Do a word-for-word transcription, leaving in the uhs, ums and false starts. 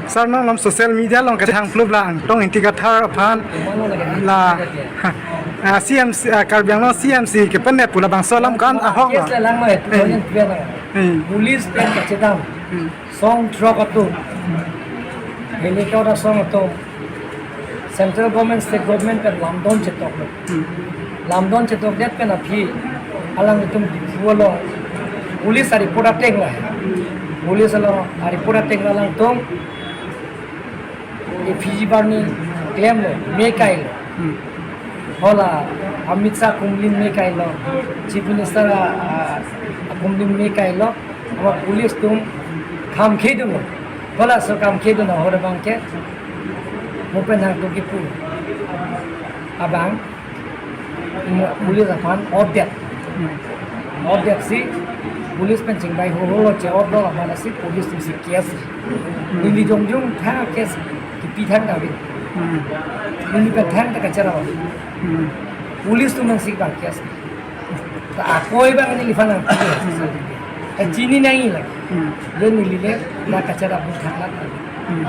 Sir, non non social media along kethang plup la Angtong Ingti Kathar aphan la, ah, C M C, ah, Karbi Anglong C M C kepen ne pu labangso alam ko-an ahok lo. Case lelang lo, eh, Hmm. two thousand twelve lo. Hmm. Police pen kachedam. Hmm. Song throk atum. Helicopter song atum. Central government, state government pen lamdon chetok lo. Hmm. Lamdon chetokdet pen aphi alangtum Diphu along police a-report ateng lo. Police along a-report ateng lo alangtum A P G barni klem lo, me kai lo. Hmm. Hala Amit Shah kumlim me kai lo, Chief Minister a, a, a kumlim me kai lo, ama police atum kham khedun lo. Hala so kham khedun ahor abang ke, mo pen hang to kipu abang, mo police aphan order. Hmm. Order si police pen chingbai ho ho lo che order abang si police atum si case. Hmm. Neli jongjong tha case kipi thang ta bi. Hmm. Neli pen thang ta kachara. Hmm. Police atum si bang case. Ta akoi bang neliphan nang. Ta chini nangji la. Hmm. Le neli le na kachara bu thang la. Hmm.